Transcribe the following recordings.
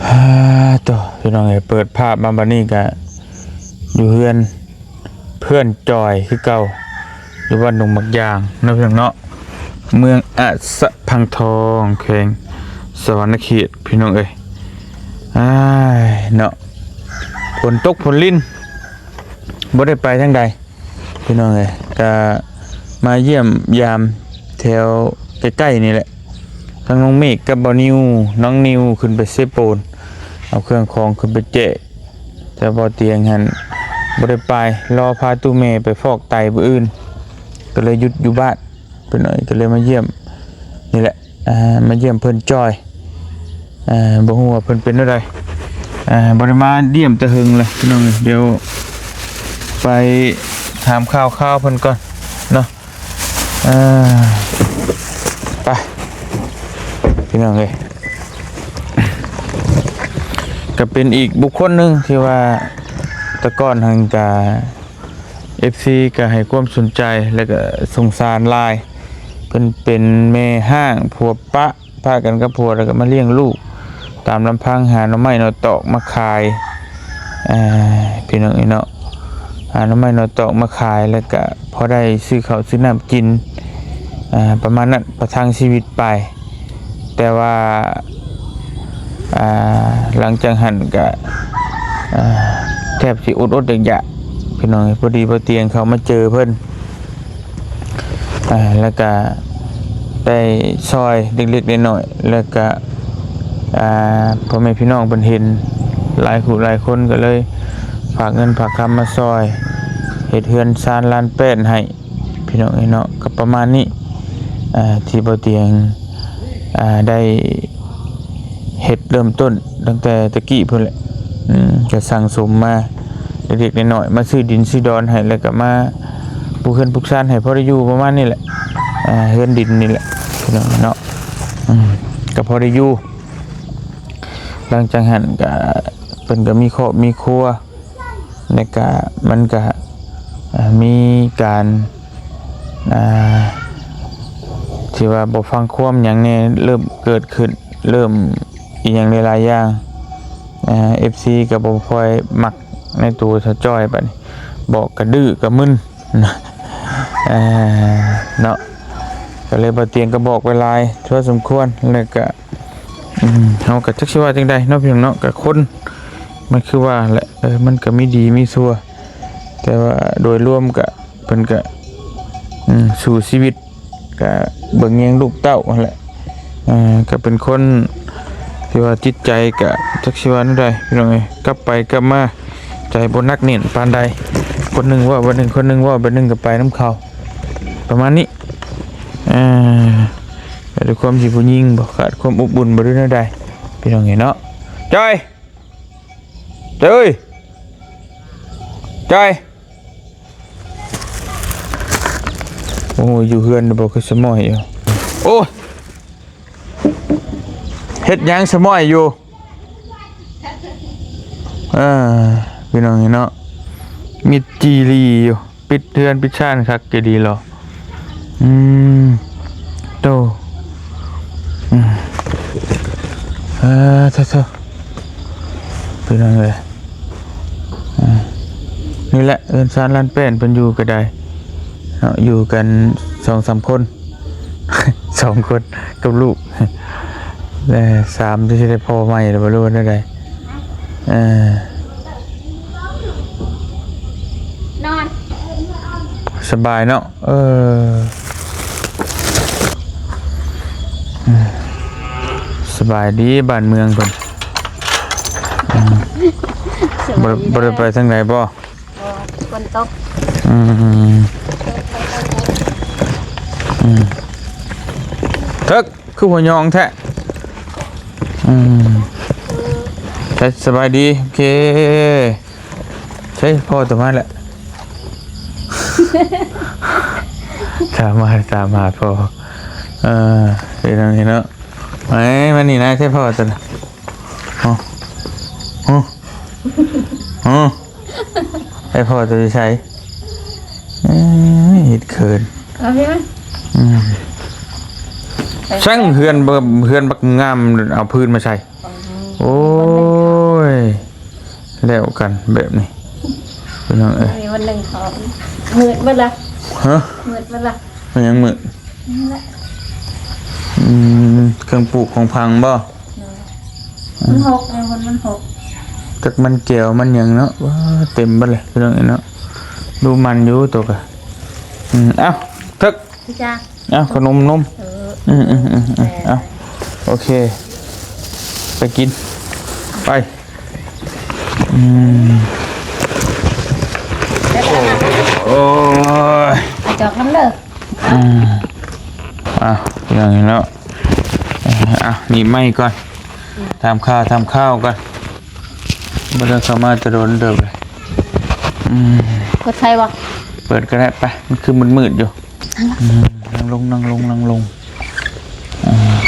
ອາ ໂຕ ພີ່ນ້ອງເອີຍ ເປີດພາບມາບັດນີ້ກະຢູ່ເຮືອນເພື່ອນຈອຍຄືເກົ່າ ຢູ່ບ້ານດົງໝາກຢາງເນາະ ພີ່ນ້ອງເນາະ ເມືອງອາດສະພັງທອງ ແຂວງສະຫວັນນະເຂດ ພີ່ນ້ອງເອີຍ. ອ້າຍ ເນາະ ຝົນຕົກຝົນລິນ ບໍ່ໄດ້ໄປທາງໃດ ພີ່ນ້ອງເອີຍ ກະມາຢ້ຽມຢາມແຖວໃກ້ໆນີ້ແຫຼະ ທັງນ້ອງເມກກັບບ່າວນິວ ນ້ອງນິວຂຶ້ນໄປເຊໂປນ ເອົາເຄື່ອງຂອງຂຶ້ນໄປແຈກ ແຕ່ບ່າວຕຽງຫັ້ນບໍ່ໄດ້ໄປ ລໍພາຕູ້ແມ່ໄປຟອກໄຕມື້ອື່ນ ກໍເລີຍຢຸດຢູ່ບ້ານ ເພິ່ນເອີຍ ກໍເລີຍມາຢ້ຽມນີ້ແຫຼະ ອ່າ ມາຢ້ຽມເພິ່ນຈອຍ ອ່າ ບໍ່ຮູ້ວ່າເພິ່ນເປັນແນວໃດ ອ່າ ບໍ່ໄດ້ມາຢ້ຽມແຕ່ເຫິງແລ້ວ ພີ່ນ້ອງເອີຍ ດຽວໄປຖາມຂ່າວຄາວເພິ່ນກ່ອນເນາະ ອ່າ ໄປ ພີ່ນ້ອງເອີຍ ກໍເປັນອີກບຸກຄົນໜຶ່ງທີ່ວ່າແຕ່ກ່ອນຫັ້ນກະ ເອັຟຊີ ກໍໃຫ້ຄວາມສົນໃຈ ແລ້ວກໍສົງສານຫຼາຍ ເພິ່ນເປັນແມ່ຮ້າງ ຜົວປະ ພາກັນກັບຜົວ ແລ້ວກໍມາລ້ຽງລູກຕາມລຳພັງ ຫາໜໍ່ໄມ້ໜໍ່ຕອກມາຂາຍ ເອີ ພີ່ນ້ອງເອີຍເນາະ ຫາໜໍ່ໄມ້ໜໍ່ຕອກມາຂາຍ ແລ້ວກໍພໍໄດ້ຊື້ເຂົ້າຊື້ນ້ຳກິນ ອ່າ ປະມານນັ້ນ ປະທັງຊີວິດໄປ. ແຕ່ວ່າ ອ່າ ຫຼັງຈາກຫັ້ນກະ ອ່າ ແທບຊິອົດໆຢາກໆ ພີ່ນ້ອງເອີຍ ພໍດີບ່າວຕຽງເຂົ້າມາເຈີເພິ່ນ ອ່າ ແລ້ວກະໄດ້ຊ່ອຍເລັກໆນ້ອຍໆ ແລ້ວກະ ອ່າ ພໍ່ແມ່ພີ່ນ້ອງເພິ່ນເຫັນຫຼາຍຜູ້ຫຼາຍຄົນ ກໍເລີຍຝາກເງິນຝາກຄຳມາຊ່ອຍ ເຮັດເຮືອນຊານລານແປ້ນໃຫ້ ພີ່ນ້ອງເອີຍເນາະ ກໍປະມານນີ້ ອ່າ ທີ່ບ່າວຕຽງ ອ່າ ໄດ້ເຮັດເລີ່ມຕົ້ນຕັ້ງແຕ່ຕະກີ້ພຸ້ນແຫຼະ ອືມ ກໍສັ່ງສົມມາເລັກໆນ້ອຍໆ ມາຊື້ດິນຊື້ດອນໃຫ້ ແລ້ວກໍມາປຸກເຮືອນປຸກຊານໃຫ້ພໍໄດ້ຢູ່ ປະມານນີ້ແຫຼະ ອ່າ ເຮືອນດິນນີ້ແຫຼະ ພີ່ນ້ອງເນາະ ອືມ ກໍພໍໄດ້ຢູ່. ຫຼັງຈາກຫັ້ນກໍ ເພິ່ນກໍມີຄອບມີຄົວ ແລ້ວກະມັນກະ ເອີ ມີການ ອ່າ ທີ່ວ່າບໍ່ຟັງຄວາມຫຍັງແດ່ ເລີ່ມເກີດຂຶ້ນ ເລີ່ມອີ່ຫຍັງຫຼາຍໆຢ່າງ ເອີ ເອັຟຊີ ກໍບໍ່ຄ່ອຍມັກໃນໂຕສາວຈ້ອຍ ບາດນີ້ບອກກະດື້ກະມຶນ ເອີ ເນາະ ກໍເລີຍ ບ່າວຕຽງກໍບອກໄປຫຼາຍພໍສົມຄວນ ແລ້ວກະ ອືມ ເຮົາກໍຈັກຊິວ່າຈັ່ງໃດເນາະ ພີ່ນ້ອງເນາະ ກໍຄົນມັນຄືວ່າແຫຼະ ເອີ ມັນກໍມີດີມີຊົ່ວ ແຕ່ວ່າໂດຍລວມກໍ ເພິ່ນກໍ ອືມ ສູ້ຊີວິດ ກໍເບິ່ງແຍງລູກເຕົ້າຫັ້ນແຫຼະ ເອີ ກໍເປັນຄົນທີ່ວ່າຈິດໃຈກໍຈັກຊິວ່າແນວໃດ ພີ່ນ້ອງເອີຍ ກັບໄປກັບມາ ໃຈບໍ່ໜັກແໜ້ນປານໃດ ຄົນໜຶ່ງເວົ້າແບບໜຶ່ງ ຄົນໜຶ່ງເວົ້າແບບໜຶ່ງ ກໍໄປນຳເຂົາ ປະມານນີ້ ເອີ ແຕ່ດ້ວຍຄວາມທີ່ຜູ້ຍິງບໍ່ຂາດຄວາມອົບອຸ່ນບໍ່ ຫຼືແນວໃດ ພີ່ນ້ອງເອີຍເນາະ ຈອຍ ຈອຍເອີຍ ຈອຍ ໂອ້ຍ ຢູ່ເຮືອນບໍ່ ຄືສະໝອຍຢູ່ ໂອ້ຍ ເຮັດຫຍັງສະໝອຍຢູ່ ເອີ ພີ່ນ້ອງເອີຍເນາະ ມິດຈີ່ຫຼີຢູ່ ປິດເຮືອນປິດຊານຄັກກະດີຫຼໍ ອືມ ໂຕ ອືມ ເອີ ໂທ້ໆ ພີ່ນ້ອງເອີຍ ອືມ ນີ້ແຫຼະເຮືອນຊານລານແປ້ນເພິ່ນຢູ່ກໍໄດ້ເນາະ ຢູ່ກັນສອງສາມຄົນ ສອງຄົນກັບລູກ ແລະ ສາມ ຊິໄດ້ພໍ່ໃໝ່ຫຼືບໍ່ ຫຼືວ່າແນວໃດ ເອີ ນອນ ສະບາຍເນາະ ເອີ ສະບາຍດີບ້ານເມືອງເພິ່ນ ອືມ ສະບາຍດີ ບໍ່ໄດ້ ບໍ່ໄດ້ໄປທາງໃດບໍ່? ບໍ່ ຝົນຕົກ ອືມ ອືມ ເຖິກ ຄືຫົວຍອງແທ້ ອືມ ສະ ສະບາຍດີ ໂອເຄ ໃສພໍ່ຕົວມາແຫຼະ ຕາມມາ ຕາມຫາພໍ່ ເອີ ເປັນຫຍັງນີ້ເນາະ ໄປ ມານີ້ນາ ໃສພໍ່ຕົວນະ ໂອ້ ໂອ້ ໂອ້ ໃສພໍ່ຕົວຢູ່ໃສ ເອີ ເຮັດເຂີນ ເອົາພີ່ມາ ອືມ ໄປ ຊ່າງເຮືອນ ເຮືອນບັກງາມ ເອົາພື້ນມາໃສ່ ອໍ ໂອ້ຍ ແລ້ວກັນແບບນີ້ ພີ່ນ້ອງເອີຍ. ມີວັນໜຶ່ງເຂົາມືດເບິດລະ. ຮະ? ມືດເບິດລະ. ມັນຍັງມືດ? ນັ້ນແຫຼະ. ອືມ ເຄື່ອງປູກຂອງພັງບໍ່? ໂດຍ. ອືມ ມັນຫົກ ແມ່ນ ມັນຫົກ. ຈັກມັນແກ້ວມັນຫຍັງເນາະ. ວ້າ ເຕັມເບິດເລີຍ ພີ່ນ້ອງເອີຍເນາະ. ດູມັນຢູ່ໂຕກະ. ອືມ ເອົ້າ ເຖິກ ເອົ້າ ຂະໜົມນົມ. ເອີ ອືມໆໆ ເອົ້າ ໂອເຄ ໄປກິນ ໄປ. ອືມ ໂອ້ຍ ເອົາຈອກນຳເດີ. ອືມ ອ່ະ ຢ່າງນີ້ເນາະ. ອ່ະ ນີ້ໄມ້ກ່ອນ ອືມ ຖາມຂ່າວ ຖາມຂ່າວກ່ອນ. ບໍ່ໄດ້ເຂົ້າມາແຕ່ດົນເຕີບເລີຍ. ອືມ ເປີດໄຟບໍ່? ເປີດກໍໄດ້ ໄປ. ມັນຄືມືດໆຢູ່. ອືມ ນັ່ງລົງ ນັ່ງລົງ ນັ່ງລົງ. ອ່າ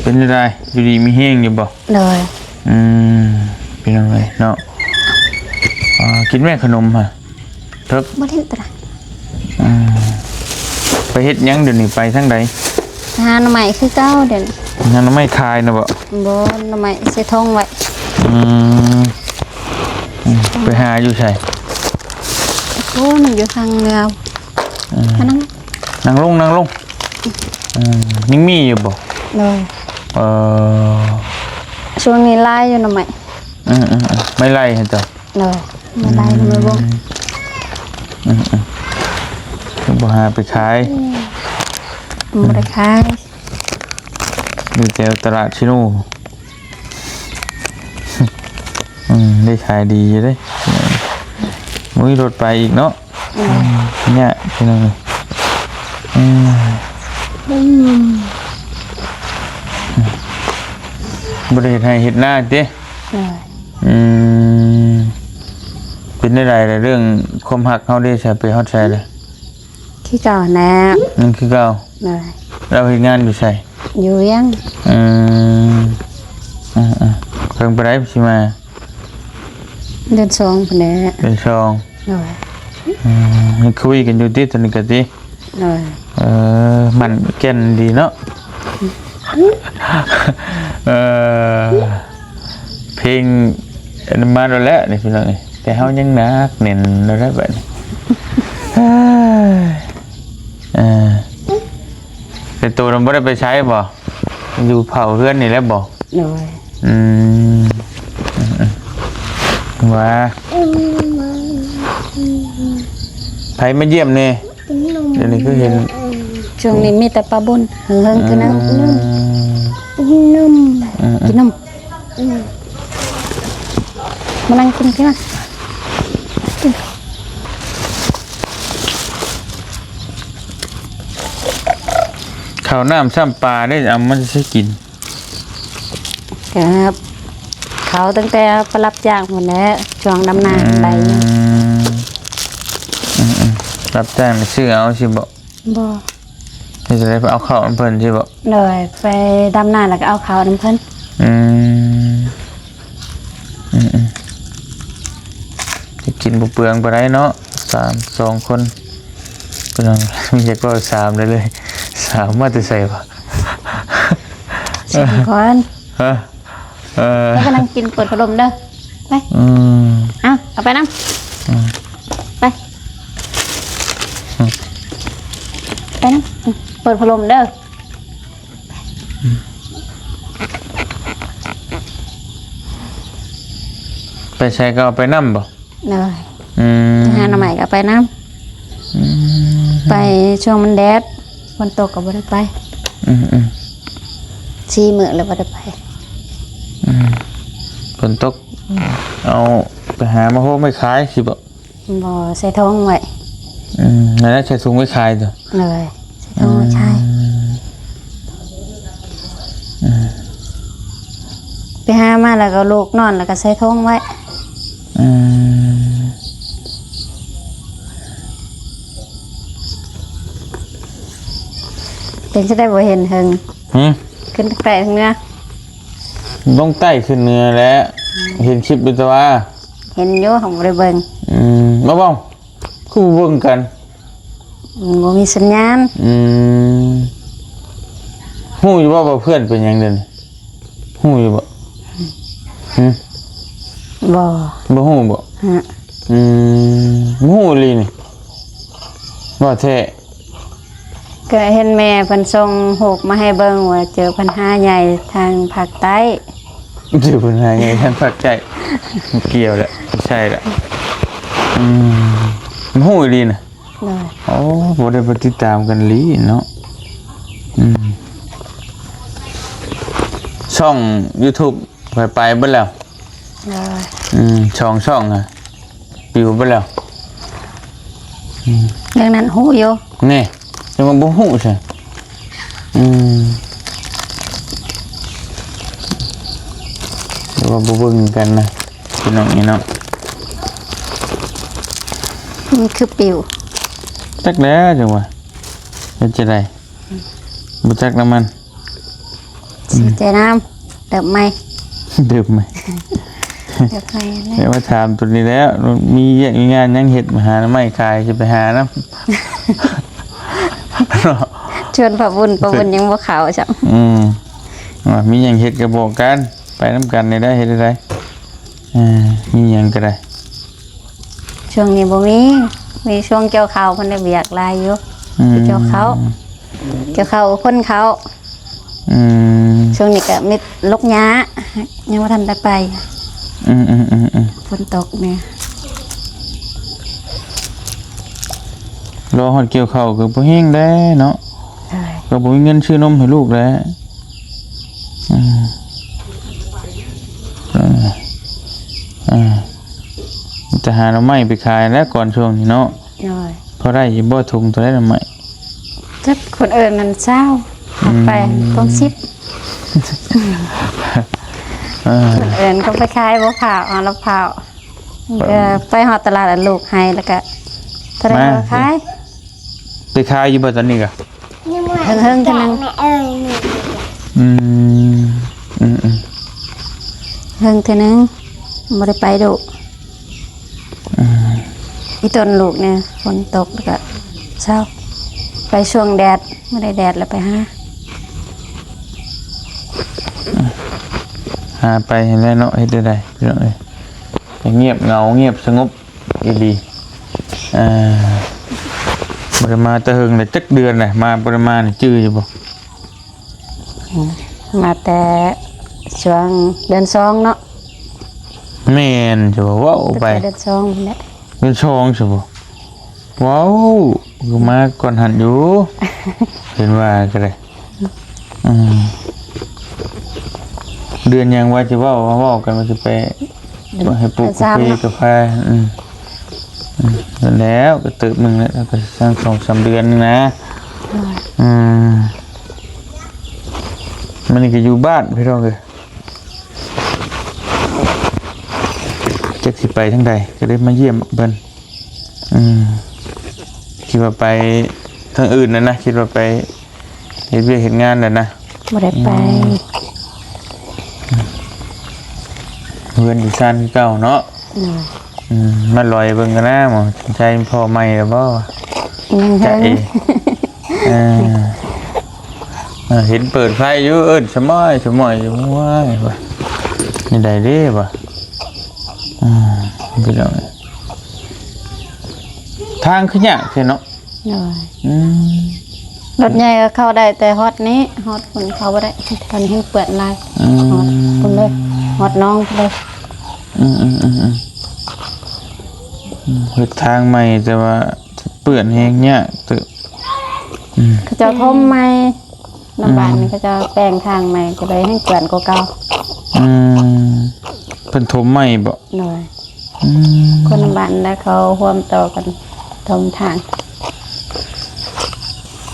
ເປັນຈັ່ງໃດ ຢູ່ດີມີແຮງຢູ່ບໍ່? ໂດຍ. ອືມ ພີ່ນ້ອງເອີຍເນາະ. ອ່າ ກິນແມ່ຂະໜົມຫະ ເຖິກ. ບໍ່ຫຼິ້ນຕະລະ. ອ່າ ໄປເຮັດຫຍັງດຽວນີ້ ໄປທາງໃດ? ຫາໜໍ່ໄມ້ຄືເກົ່າດຽວນີ້. ຫາໜໍ່ໄມ້ຂາຍນະບໍ່? ບໍ່ ໜໍ່ໄມ້ໃສ່ຖົງໄວ້. ອືມ ອືມ ໄປຫາຢູ່ໃສ? ໂອ້ ມັນຢູ່ທາງເໜືອ. ອືມ ມານັ່ງ ນັ່ງລົງ ນັ່ງລົງ. ອືມ ຍັງມີຢູ່ບໍ່? ໂດຍ. ເອີ ຊ່ວງນີ້ຫຼາຍຢູ່ໜໍ່ໄມ້. ອືມໆໆ ໄມ້ໄລ່ໃຫ້ເຈົ້າ. ໂດຍ ໄມ້ໄລ່ ອືມ ໄມ້ບົງ. ອືມໆ ຄືບໍ່ຫາໄປຂາຍ? ອືມ ບໍ່ໄດ້ຂາຍ ຢູ່ແຖວຕະຫຼາດຊິໂນ. ອືມ ໄດ້ຂາຍດີຢູ່ເດ້ ບໍ່ມີລົດໄປອີກເນາະ. ອືມ ຍາກພີ່ນ້ອງເອີຍ. ອືມ ອືມ ບໍ່ໄດ້ເຮັດໄຮ່ເຮັດນາຕິ? ໂດຍ. ອືມ ເປັນແນວໃດລະ ເລື່ອງຄວາມຮັກເຮົາເດ້ ໃສໄປຮອດໃສລະ? ຄືເກົ່າແຫຼະ. ຍັງຄືເກົ່າ? ໂດຍ. ລາວເຮັດງານຢູ່ໃສ? ຢູ່ວຽງ. ອືມ ເອີໆ ເພິ່ນໄປໃດຊິມາ? ເດືອນສອງພຸ້ນແຫຼະ. ເດືອນສອງ. ໂດຍ. ອືມ ຍັງຄຸຍກັນຢູ່ຕິ ຕອນນີ້ກະຕິ? ໂດຍ. ເອີ ໝັ້ນແກ່ນດີເນາະ. ເອີ ເພງອັນມາໂດນແລ້ວນີ້ພີ່ນ້ອງເອີຍ ແຕ່ເຮົາຍັງໜັກແໜ້ນຢູ່ໄດ໋ບັດນີ້. ເອີ ແຕ່ໂຕນະບໍ່ໄດ້ໄປໃສບໍ່? ຢູ່ເຝົ້າເຮືອນນີ້ແຫຼະບໍ່? ໂດຍ. ອືມ ວ່າ ໃຜມາຢ້ຽມແດ່? ດຽວນີ້ຄືເຫັນ ຊ່ວງນີ້ມີແຕ່ປ້າບຸນ ເຫິງໆ ຄືນັ້ນ. ອືມ ກິນນົມ ອືມໆ ກິນນົມ. ອືມ ມານັ່ງກິນ ກິນ ມາ. ເຂົ້ານ້ຳຊ້ຳປາໄດ້ ເອົາມາໃຫ້ກິນ. ກໍເຂົ້າຕັ້ງແຕ່ໄປຮັບຈ້າງພຸ້ນແຫຼະ ຊ່ວງດຳນາໄດ້ຢູ່. ອືມ ອືມໆ ຮັບຈ້າງນີ້ຊື້ເອົາຊິບໍ່? ບໍ່. ເຮັດຈັ່ງໃດ ໄປເອົາເຂົ້ານຳເພິ່ນຊິບໍ່? ໂດຍ ໄປດຳນາແລ້ວກໍເອົາເຂົ້ານຳເພິ່ນ. ອືມ ອືມໆ ຈະກິນບໍ່ເປືອງປານໃດເນາະ ສາມ ສອງຄົນ. ເພິ່ນວ່າມີຈັກເວົ້າສາມໄດ້ເລີຍ ສາມມາແຕ່ໃສວະ? ສາມຄົນ. ຮະ? ເອີ ແລ້ວກໍນັ່ງກິນ ເປີດພັດລົມເດີ ໄປ. ອືມ ເອົາ ເອົາໄປນຳ. ອືມ ໄປ ອືມ ໄປນຳ. ອືມ ເປີດພັດລົມເດີ. ໄປໃສກໍເອົາໄປນຳບໍ່? ໂດຍ. ອືມ ໄປຫາໜໍ່ໄມ້ກໍໄປນຳ. ອືມ ໄປຊ່ວງມັນແດດ ຝົນຕົກກໍບໍ່ໄດ້ໄປ. ອືມໆ ສີ່ມື້ແລ້ວບໍ່ໄດ້ໄປ. ອືມ ຝົນຕົກ. ອືມ ເອົາໄປຫາມາໂຮມໄປຂາຍຊິບໍ່? ບໍ່ ໃສ່ຖົງໄວ້. ອືມ ນັ້ນແຫຼະ ໃສ່ຖົງໄວ້ຂາຍຕົວະ. ໂດຍ ໃສ່ຖົງໄວ້ຂາຍ. ອືມ ອືມ ໄປຫາມາແລ້ວກໍລູກນອນ ແລ້ວກໍໃສ່ຖົງໄວ້. ອືມ ເປັນຈັ່ງໃດບໍ່ເຫັນເຫິງ? ຫື? ຂຶ້ນແຕ່ເໜືອ ລົງໃຕ້ຂຶ້ນເໜືອແຫຼະ. ອືມ ເຫັນຄລິບຢູ່ແຕ່ວ່າ ເຫັນຢູ່ ເຮົາບໍ່ໄດ້ເບິ່ງ. ອືມ ມາເວົ້າ ຄືບໍ່ເບິ່ງກັນ? ມັນບໍ່ມີສັນຍານ. ອືມ ຮູ້ຢູ່ບໍ່ວ່າເພື່ອນເປັນຫຍັງດຽວນີ້? ຮູ້ຢູ່ບໍ່? ຫຶ? ບໍ່ ບໍ່ຮູ້ບໍ່? ຮະ ອືມ ບໍ່ຮູ້ອີ່ຫຼີນີ້ ເວົ້າແທ້. ກໍເຫັນແມ່ເພິ່ນສົ່ງຮູບມາໃຫ້ເບິ່ງວ່າເຈີບັນຫາໃຫຍ່ທາງພາກໃຕ້. ເຈີບັນຫາໃຫຍ່ທາງພາກໃຕ້ ບໍ່ກ່ຽວແຫຼະ ບໍ່ໃຊ່ລະ. ອືມ ຮູ້ອີ່ຫຼີນະ. ໂອ້ ບໍ່ໄດ້ໄປຕິດຕາມກັນອີ່ຫຼີເນາະ. ອືມ ຊ່ອງຢູທູບຂ້ອຍໄປເບິດແລ້ວ. ໂດຍ ອືມ ສອງຊ່ອງນະ ປິວເບິດແລ້ວ. ອືມ ເລື່ອງນັ້ນຮູ້ຢູ່. ແນ່ ຈັ່ງວ່າບໍ່ຮູ້ຊະ. ອືມ ແຕ່ວ່າບໍ່ເບິ່ງກັນນະ ພີ່ນ້ອງນີ້ເນາະ. ມັນຄືປິວ ຈັກແລ້ວ ຈັ່ງວ່າເຮັດຈັ່ງໃດ ບໍ່ຈັກນຳມັນ. ເສຍໃຈນຳ ເດີບໃໝ່ ເດີບໃໝ່ ເດີບໃໝ່ແລ້ວ. ແຕ່ວ່າຖາມຕົວນີ້ແລ້ວ ມີວຽກມີງານຫຍັງເຮັດ ມາຫາໜໍ່ໄມ້ຂາຍ ຊິໄປຫານຳ. ຊວນປ້າບຸນ ປ້າບຸນຍັງບໍ່ເຂົ້າຊ້ຳ. ອືມ ວ່າມີຫຍັງເຮັດກໍບອກກັນ ໄປນຳກັນນີ້ໄດ້ ເຮັດໄດ້. ເອີ ມີຫຍັງກໍໄດ້. ຊ່ວງນີ້ບໍ່ມີ ມີຊ່ວງກ່ຽວເຂົ້າ ເພິ່ນໄດ້ວຽກຫຼາຍຢູ່. ອືມ ໄປກ່ຽວເຂົ້າ ກ່ຽວເຂົ້າ ຂົນເຂົ້າ. ອືມ ຊ່ວງນີ້ກໍມີລົກຫຍ້າ ຍັງບໍ່ທັນໄດ້ໄປ. ອືມໆໆໆ ຝົນຕົກແດ່. ລໍຮອດກ່ຽວເຂົ້າກໍບໍ່ແຮງແດ່ເນາະ. ໂດຍ ກໍບໍ່ມີເງິນຊື້ນົມໃຫ້ລູກແລ້ວ. ອືມ ເອີ ເອີ ຈະຫາໜໍ່ໄມ້ໄປຂາຍແລ້ວກ່ອນຊ່ວງນີ້ເນາະ. ໂດຍ ພໍໄດ້ຢູ່ບໍ່ ຖົງເທົ່າໃດໜໍ່ໄມ້? ຈັກ ຄົນເອີ້ນນັ້ນຊາວ ອອກໄປ ອືມ ຕົງສິບ. ເອີ ຄົນເອີ້ນກໍໄປຂາຍບໍ່ພ້າວ ເອົາລະພ້າວ ເອີ ໄປຮອດຕະຫຼາດ ອັນລູກໃຫ້ ແລ້ວກໍເທົ່າໃດກໍຂາຍ. ໄປຂາຍຢູ່ບໍ່ຕອນນີ້ກະ? ເຫິງໆເທື່ອໜຶ່ງ. ອືມ ອືມໆ ເຫິງເທື່ອໜຶ່ງ ບໍ່ໄດ້ໄປດຸ. ອືມ ອີ່ຕົນລູກນີ້ ຝົນຕົກແລ້ວກະເຊົາ ໄປຊ່ວງແດດ ບໍ່ໄດ້ແດດແລ້ວໄປຫາ ຫາໄປຫັ້ນແຫຼະເນາະ. ເຮັດແນວໃດພີ່ນ້ອງເອີຍ ງຽບເຫງົາ ງຽບສະຫງົບ. ອີ່ຫຼີ ເອີ ບໍ່ໄດ້ມາແຕ່ເຫິງແລ້ວ ຈັກເດືອນແລ້ວ ມາບໍ່ໄດ້ມານີ້ ຈື່ຢູ່ບໍ່? ມາແຕ່ຊ່ວງເດືອນສອງເນາະ. ແມ່ນ ຈະວ່າເວົ້າໄປ ເດືອນສອງພຸ້ນແຫຼະ ເດືອນສອງຊະບໍ່? ເວົ້າ ກໍມາກ່ອນຫັ້ນຢູ່ ເຫັນວ່າກໍໄດ້. ອືມ ເດືອນຫຍັງວ່າຈະເວົ້າ ເວົ້າກັນວ່າຈະໄປໃຫ້ປູກກາເຟ ກາແຟ. ອືມ ອືມ ນັ້ນແຫຼະ ກໍເຕີບໜຶ່ງແລ້ວ ກໍສ້າງສອງສາມເດືອນນະ. ອືມ ມື້ນີ້ກໍຢູ່ບ້ານພີ່ນ້ອງເອີຍ ຈັກຊິໄປທາງໃດ ກໍເລີຍມາຢ້ຽມເພິ່ນ. ອືມ ຄິດວ່າໄປທາງອື່ນນັ້ນນະ ຄິດວ່າໄປເຮັດວຽກເຮັດງານແລ້ວນະ ບໍ່ໄດ້ໄປ. ອືມ ເຮືອນຢູ່ຊານຄືເກົ່າເນາະ. ໂດຍ ອືມ ມາລອຍເບິ່ງກັນນະ ໝໍໃຈພໍ່ໃໝ່ແລ້ວບໍ່? ຍັງເຖິງ ເອີ ເອີ ເຫັນເປີດໄຟຢູ່ ເອີ້ນສະໝ້ອຍ ສະໝ້ອຍຢູ່. ໂອ້ຍ ວ່າແນວໃດເດ້ ວ່າ ອືມ ພີ່ນ້ອງ ທາງຄືຍາກແທ້ເນາະ. ໂດຍ ອືມ ລົດໃຫຍ່ກໍເຂົ້າໄດ້ ແຕ່ຮອດນີ້ ຮອດພຸ້ນເຂົ້າບໍ່ໄດ້ ຄັນແຮງເປື້ອນຫຼາຍ. ອືມ ຮອດພຸ້ນເລີຍ ຮອດໜອງພຸ້ນເລີຍ. ອືມໆໆໆ ອືມ ເຮັດທາງໃໝ່ ແຕ່ວ່າເປື້ອນແຮງຍາກເຕີບ. ອືມ ເຂົາເຈົ້າຖົມໃໝ່ ນຳບ້ານ ອືມ ເຂົາເຈົ້າແປງທາງໃໝ່ ກໍເລີຍແຮງເປື້ອນກວ່າເກົ່າ. ອືມ ເພິ່ນຖົມໃໝ່ບໍ? ໂດຍ ອືມ ຄົນນຳບ້ານ ແລ້ວເຂົາຮ່ວມຕໍ່ກັນຖົມທາງ.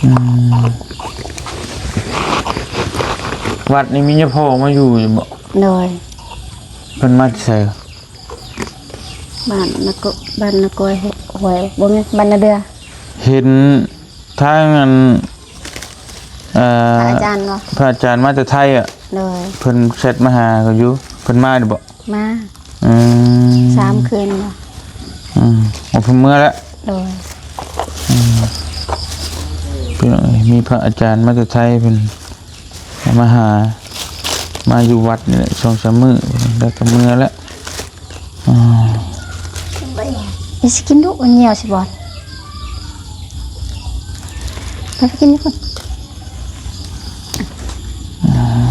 ອືມ ວັດນີ້ມີຍາພໍ່ມາຢູ່ຢູ່ບໍ? ໂດຍ ເພິ່ນມາແຕ່ໃສ? ບ້ານນາໂກ ບ້ານນາໂກຍ ຫ້ວຍ ບໍ່ແມ່ນ ບ້ານນາເດືອ. ເຫັນທາງອັນ ເອີ ພະອາຈານບໍ? ພະອາຈານມາແຕ່ໄທອະ. ໂດຍ ເພິ່ນແຊັດມາຫາກໍຢູ່ ເພິ່ນມາຢູ່ບໍ? ມາ ອືມ ສາມຄືນບໍ? ອືມ ເອົາເພິ່ນເມືອແລ້ວ. ໂດຍ ອືມ ພີ່ນ້ອງເອີຍ ມີພະອາຈານມາແຕ່ໄທ ເພິ່ນມາຫາ ມາຢູ່ວັດນີ້ແຫຼະ ສອງສາມມື້. ແລ້ວກໍເມືອແລ້ວ. ອືມ ໄປຊິກິນດຸ ມັນຍ່ຽວຊິບອດ. ໄປ ໄປກິນຢູ່ພຸ້ນ. ອືມ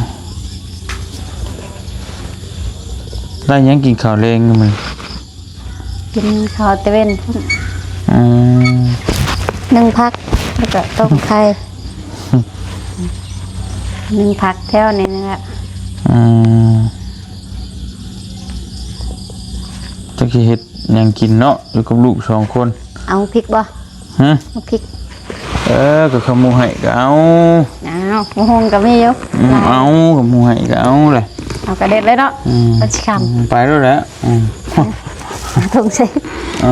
ໄດ້ຫຍັງກິນເຂົ້າແລງມື້? ກິນເຂົ້າແຕ່ເວັນພຸ້ນ. ອືມ ໜຶ້ງຜັກ ແລ້ວກໍຕົ້ມໄຂ່. ໜຶ້ງຜັກແຖວນີ້ນະ. ອືມ ຈັກຊິເຮັດຫຍັງກິນເນາະ ຢູ່ກັບລູກສອງຄົນ. ເອົາພິກບໍ່? ຫຶ? ເອົາພິກ. ເອີ ກໍເຂົາໝູໃຫ້ກໍເອົາ. ເອົາ ໝູຫຸ່ງກໍມີຢູ່. ອືມ ເອົາ ກໍໝູໃຫ້ກໍເອົາແຫຼະ. ເອົາກະເດັດເລີຍເນາະ. ອືມ ມັນຊິຄ່ຳ. ອືມ ໄປໂລດແຫຼະ. ອືມ ເອົາຖົງໃສ່. ເອີ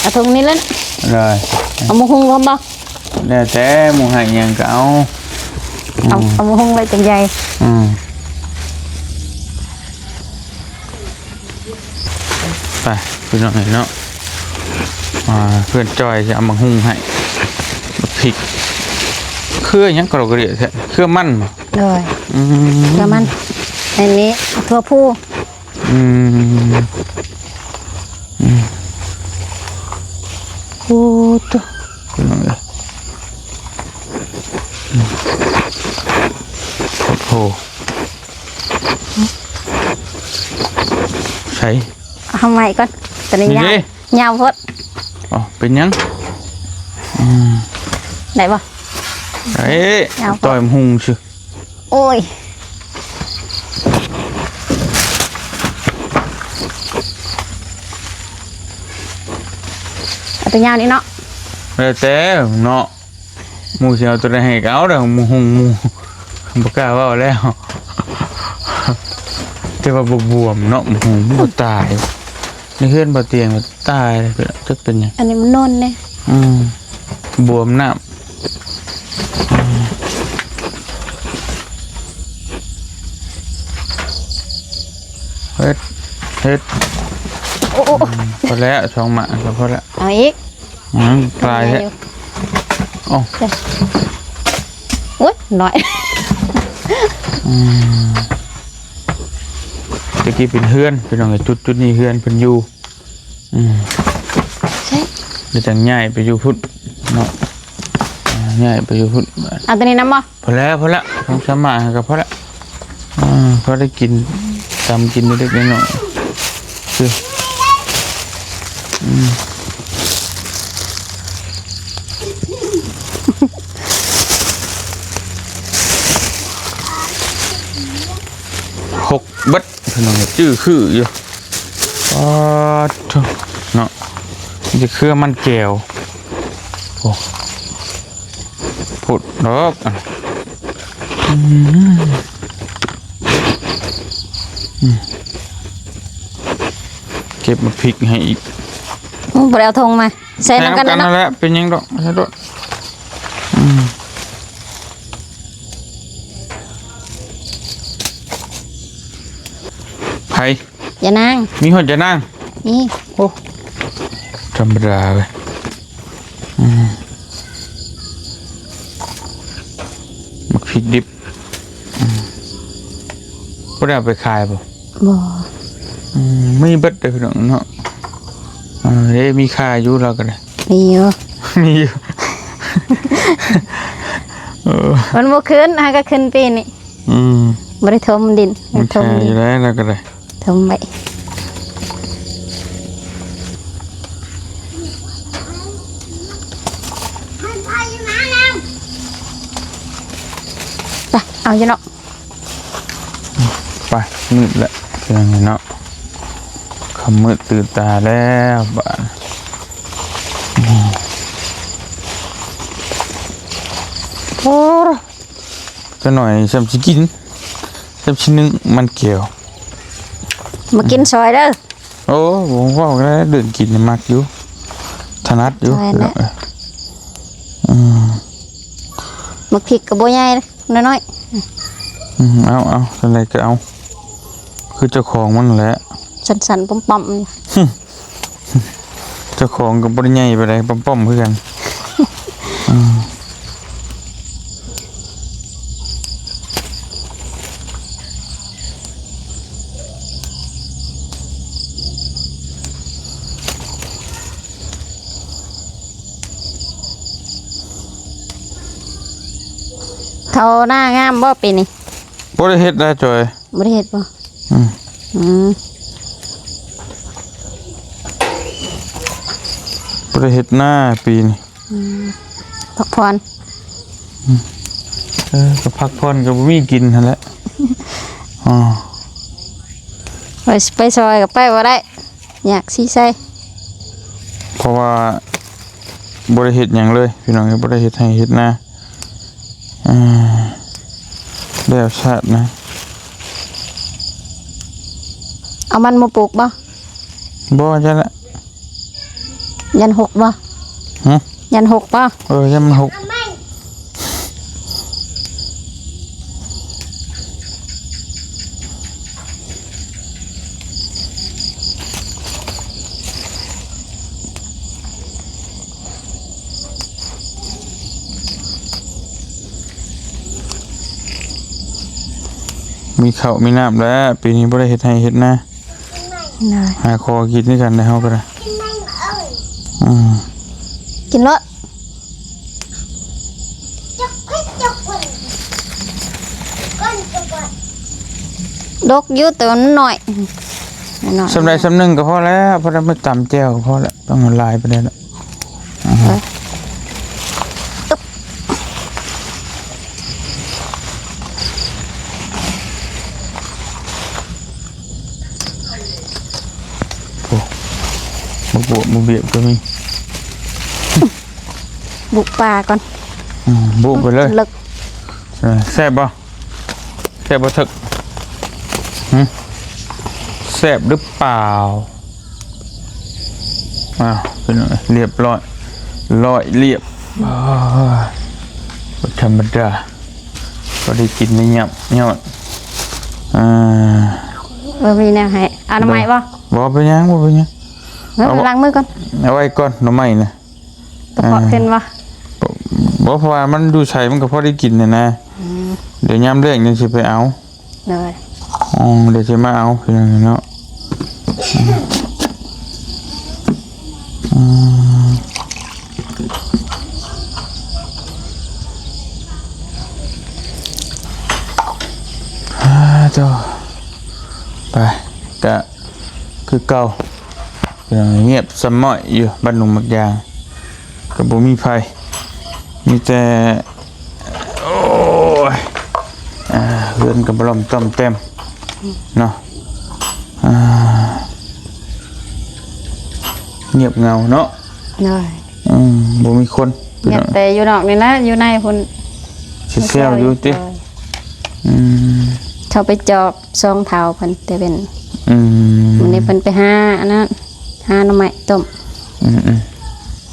ເອົາຖົງນີ້ແຫຼະ. ເລີຍ ເອົາໝູຫຸ່ງພ້ອມບໍ່? ແລ້ວແຕ່ໝູໃຫ້ຫຍັງກໍເອົາ. ເອົາ ອືມ ເອົາໝູຫຸ່ງໄວ້ຈັກໃຫຍ່. ອືມ ໄປພີ່ນ້ອງເອີຍເນາະ. ອ່າ ເພື່ອນຈ້ອຍຊິເອົາໝາກຫຸ່ງໃຫ້ ໝາກພິກ ເຄືອຫຍັງກະດອກກະເດຍແທ້? ເຄືອມັນບໍ່? ໂດຍ. ອືມ ເຄືອມັນ. ອັນນີ້ຖົ່ວພູ. ອືມ ອືມ ໂອ້ໂຕ ພີ່ນ້ອງເອີຍ. ອືມ ໂອ້ໂຫ ໃສ? ເອົາໃໝ່ກ່ອນ ຕົວນີ້ຍາວ ນີ້ເດ້ ຍາວໂພດ. ອໍ ເປັນຫຍັງ? ອືມ ໄດ້ບໍ່? ໄດ້ ຍາວໂພດ ຕ່ອຍໝາກຫຸ່ງຊື່. ໂອ້ຍ ເອົາຕົວຍາວນີ້ເນາະ. ແລ້ວແຕ່ເນາະ. ໝູ່ຊິເອົາຕົວໃດໃຫ້ກໍເອົາເດີ້ ໝູ່ຫຸ່ງໝູ່ ບໍ່ກ້າເວົ້າແລ້ວ. ແຕ່ວ່າບໍ່ບວມເນາະ ໝູ່ຫຸ່ງບໍ່ຕາຍ. ໃນເຮືອນບໍ່ຕຽງຕາຍ ຈັກເປັນຫຍັງ. ອັນນີ້ມັນນົນເດ້. ອືມ ບວມນ້ຳ. ອືມ ເຮັດ ເຮັດ. ໂອ້ ອືມ ພໍແລ້ວ ສອງໝາກກໍພໍແລ້ວ. ເອົາອີກ. ອືມ ຫຼາຍແທ້. ໂອ້ ໂອ້ຍ ນ້ອຍ. ອືມ ແຕ່ກີ້ເປັນເຮືອນ ພີ່ນ້ອງເອີຍ ຈຸດ ຈຸດນີ້ເຮືອນເພິ່ນຢູ່. ອືມ ໃຊ່ ແລ້ວຈັ່ງຍ້າຍໄປຢູ່ພຸ້ນເນາະ. ອາ ຍ້າຍໄປຢູ່ພຸ້ນ. ເອົາຕົວນີ້ນຳບໍ່? ພໍແລ້ວ ພໍແລ້ວ ສອງສາມໝາກກໍພໍແລ້ວ. ອ່າ ພໍໄດ້ກິນ ຕຳກິນເລັກໆນ້ອຍໆ. ຄື ອືມ ຫົກເບິດ ພີ່ນ້ອງ ຈື່ຄືຢູ່. ປາດໂທ້ ເນາະ ມີແຕ່ເຄືອມັນແກ້ວ. ໂອ້ ພຸ້ນດອກ. ອືມ ອືມ ເກັບໝາກພິກໃຫ້ອີກ. ອືມ ບໍ່ໄດ້ເອົາຖົງມາ ໃສ່ນຳກັນ ໃສ່ນຳກັນນັ້ນແຫຼະ ເນາະ ເປັນຫຍັງດອກ ໃສ່ໂລດ. ອືມ ໃຜ? ຍານາງ. ມີຮອດຍານາງ? ມີ. ໂອ້ ທຳມະດາເວີຍ. ອືມ ໝາກພິກດິບ. ອືມ ບໍ່ໄດ້ເອົາໄປຂາຍບໍ່? ບໍ່. ອືມ ມີເບິດເດີ້ພີ່ນ້ອງເນາະ. ເອີ ເດ້ ມີຂາຍຢູ່ລາວກໍໄດ້. ມີຢູ່ ມີຢູ່. ເອີ ມັນບໍ່ຂຶ້ນ ຫາກໍຂຶ້ນປີນີ້. ອືມ ບໍ່ໄດ້ຖົມດິນ ມັນແຂງຢູ່ແລ້ວ ລາວກໍໄດ້ຖົມໄວ້. ໄປ ເອົາຢູ່ເນາະ. ໄປ ມືດແລ້ວ ເປັນຫຍັງເນາະ ຄ່ຳມືດຕື່ນຕາແລ້ວບາດ. ໂອ້ ຈັກໜ້ອຍຊ່ຳຊິກິນ ຊ່ຳຊິໜຶ້ງມັນແກ້ວ. ມາກິນຊ່ອຍເດີ້. ໂອ້ ບໍ່ເວົ້າກໍໄດ້ ເລື່ອງກິນນີ້ມັກຢູ່ ຖະໜັດຢູ່. ອືມ ໝາກພິກກໍບໍ່ໃຫຍ່ ນ້ອຍໆ. ອືມ ເອົາ ເອົາ ຈັ່ງໃດກໍເອົາ ຄືເຈົ້າຂອງມັນແຫຼະ. ສັ້ນໆ ປ້ອມໆ. ເຈົ້າຂອງກໍບໍ່ໄດ້ໃຫຍ່ປານໃດ ປ້ອມໆ ຄືກັນ. ອືມ ໄປ ເຂົ້ານາງາມບໍ່ປີນີ້? ບໍ່ໄດ້ເຮັດນະຈອຍ. ບໍ່ໄດ້ເຮັດບໍ່? ອືມ ອືມ ບໍ່ໄດ້ເຮັດນາປີນີ້. ອືມ ພັກຜ່ອນ. ອືມ ເອີ ກໍພັກຜ່ອນ ກໍບໍ່ມີກິນຫັ້ນແຫຼະ. ອໍ ໄປ ໄປຊ່ອຍກໍໄປບໍ່ໄດ້ ຍາກຊິໃສ່ ເພາະວ່າບໍ່ໄດ້ເຮັດຫຍັງເລີຍພີ່ນ້ອງເອີຍ ບໍ່ໄດ້ເຮັດໄຮ່ເຮັດນາ. ອ່າ ແລ້ວຊາດນະ ເອົາມັນມາປູກບໍ່? ບໍ່ ຢ້ານລະ ຢ້ານຫົກບໍ່? ຫຶ? ຢ້ານຫົກບໍ່? ເອີ ຢ້ານມັນຫົກ. ມີເຂົ້າມີນ້ຳແລ້ວ ປີນີ້ບໍ່ໄດ້ເຮັດໄຮ່ເຮັດນາ ນະ ຫາຂໍກິນຄືກັນເດ້ເຮົາກໍໄດ້. ອືມ ກິນໂລດ. ດົກຢູ່ ແຕ່ວ່າມັນນ້ອຍ ນ້ອຍ ສ່ຳໃດສ່ຳໜຶ່ງກໍພໍແລ້ວ ພໍໄດ້ມາຕຳແຈ່ວກໍພໍແລ້ວ ຕ້ອງເອົາຫຼາຍປານໃດແລ້ວ. ອືມ ເອີ ໂອ້ ບັກບົວ ບັກບຽບກໍມີ. ບຸກປ່າກ່ອນ. ອືມ ບຸໄປເລີຍ ເລິກ. ເອີ ແຊບບໍ່? ແຊບບໍ່ເຖິກ? ຫຶ? ແຊບຫຼືເປົ່າ? ອ້າວ ພີ່ນ້ອງ ລຽບຮ້ອຍ ຮ້ອຍລຽບ. ໂອ້ຍ ບໍ່ທຳມະດາ ພໍໄດ້ກິນໄດ້ຫຍັບຍອດ. ອ່າ ບໍ່ມີແນວໃຫ້ ເອົາໜໍ່ໄມ້ບໍ່? ບໍ່ເປັນຫຍັງ ບໍ່ເປັນຫຍັງ. ເອົາ ໄປລ້າງມືກ່ອນ ເອົາໄວ້ກ່ອນ ໜໍ່ໄມ້ນະ. ປະເພາະຂຶ້ນບໍ່? ບໍ່ ເພາະວ່າມັນຢູ່ໃສມັນກໍພໍໄດ້ກິນຫັ້ນນະ. ອືມ ດຽວຍາມແລ້ງຈັ່ງຊິໄປເອົາ. ໂດຍ. ອໍ ດຽວຊິມາເອົາພີ່ນ້ອງເນາະ. ອືມ ອືມ ອາ ໂທ້ ໄປ ກະຄືເກົ່າ. ເອີ ງຽບສະໝ້ອຍຢູ່ ບ້ານໜຸ່ມໝາກຢາງ ກໍບໍ່ມີໃຜ ມີແຕ່ ໂອ້ຍ ອ່າ ເຮືອນກໍບໍ່ລ້ອມຕ້ອມແຕ້ມເນາະ. ອ່າ ງຽບເຫງົາເນາະ. ໂດຍ. ອືມ ບໍ່ມີຄົນ ງຽບແຕ່ຢູ່ນອກນີ້ແຫຼະ ຢູ່ໃນພຸ້ນ ຊິແຊວຢູ່ຕິ. ໂດຍ. ອືມ ເຂົາໄປຈອບ ສອງເຖົ້າເພິ່ນແຕ່ເວັນ. ອືມ ມື້ນີ້ເພິ່ນໄປຫາອັນນັ້ນ ຫາໜໍ່ໄມ້ຕົ້ມ. ອືມ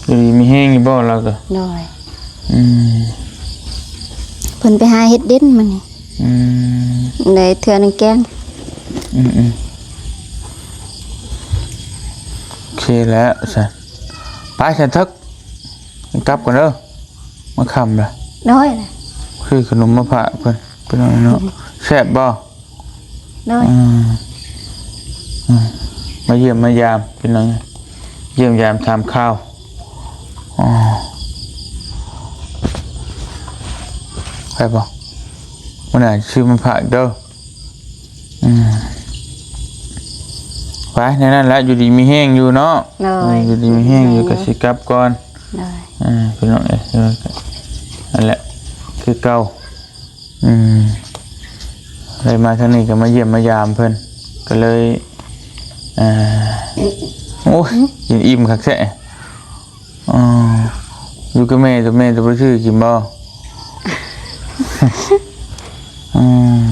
ໆ ຢູ່ດີມີແຮງຢູ່ບໍ່ລາວກໍ? ໂດຍ. ອືມ ເພິ່ນໄປຫາເຮັດດິນມື້ນີ້. ອືມ ໄດ້ເທື່ອໜຶ່ງແກງ. ອືມໆ ໂອເຄແລ້ວຊັ້ນ ໄປຊັ້ນເຖິກ ກັບກ່ອນເດີ ມາຄ່ຳລະ. ໂດຍ. ຊື້ຂະໜົມມາຝາກເພິ່ນ ພີ່ນ້ອງເນາະ. ອືມ ແຊບບໍ່? ໂດຍ. ອືມ ອືມ ມາຢ້ຽມມາຢາມພີ່ນ້ອງ ຢ້ຽມຢາມຖາມຂ່າວ. ອໍ ໄປບໍ່? ມື້ໜ້າຊື້ມາຝາກເດີ. ອືມ ໄປ ແນວນັ້ນແຫຼະ ຢູ່ດີມີແຮງຢູ່ເນາະ. ໂດຍ. ເອີ ຢູ່ດີມີແຮງຢູ່ ຢູ່ດີມີແຮງຢູ່ ກໍຊິກັບກ່ອນ. ໂດຍ. ອ່າ ພີ່ນ້ອງເອີຍ ນັ້ນແຫຼະ ຄືເກົ່າ. ອືມ ໄດ້ມາທາງນີ້ກໍມາຢ້ຽມມາຢາມເພິ່ນ ກໍເລີຍ ອ່າ ໂອ້ຍ ກິນອີ່ມຄັກແທ້. ອໍ ຢູ່ກັບແມ່ ຕົວແມ່ຕົວບໍ່ຊື້ກິນບໍ່? ອືມ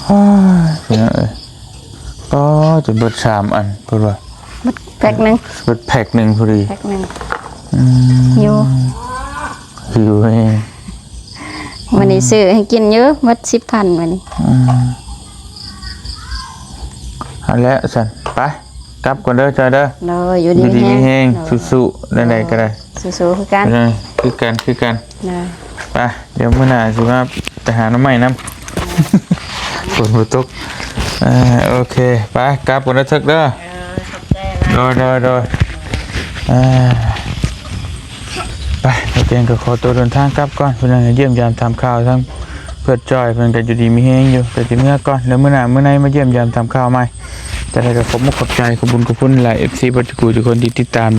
ໂອ້ຍ ພີ່ນ້ອງເອີຍ ກໍຈົນເບິດສາມອັນ ເພິ່ນວ່າ ເບິດແພັກໜຶ່ງ ເບິດແພັກໜຶ່ງພໍດີ ແພັກໜຶ່ງ. ອືມ ຫິວ ຫິວແຮງ. ມື້ນີ້ ອືມ ຊື້ໃຫ້ກິນຢູ່ ເບິດສິບພັນມື້ນີ້. ອືມ ເອົາແຫຼະຊັ້ນ ໄປ ກັບກ່ອນເດີ ຈອຍເດີ. ໂດຍ. ຢູ່ດີມີແຮງ ຢູ່ດີມີແຮງ ໂດຍ ສູ້ໆ ແນວໃດກໍໄດ້ ໂດຍ ສູ້ໆຄືກັນ ເອີ ຄືກັນ ຄືກັນ. ໂດຍ. ໄປ ດຽວມື້ໜ້າຊິມາໄປຫາໜໍ່ໄມ້ນຳ ຝົນບໍ່ຕົກ. ເອີ ໂອເຄ ໄປ ກັບກ່ອນເດີເຖິກເດີ. ເອີ ຂອບໃຈຫຼາຍ. ໂດຍ ໂດຍ ໂດຍ. ເອີ ໄປ แตงก็ขอตัวเดินทางกลับก่อน เพิ่นให้เยี่ยมยามถามข่าวทั้งเพื่อนจ้อย เพิ่นก็อยู่ดีมีแฮงอยู่ ก็สิเมือก่อน แล้วมื้อหน้ามื้อในมาเยี่ยมยามถามข่าวใหม่ จั่งใดก็ขอบมุกขอบใจขอบบุญขอบคุณหลาย เอฟซี เบิดทุกผู้ทุกคนที่ติดตาม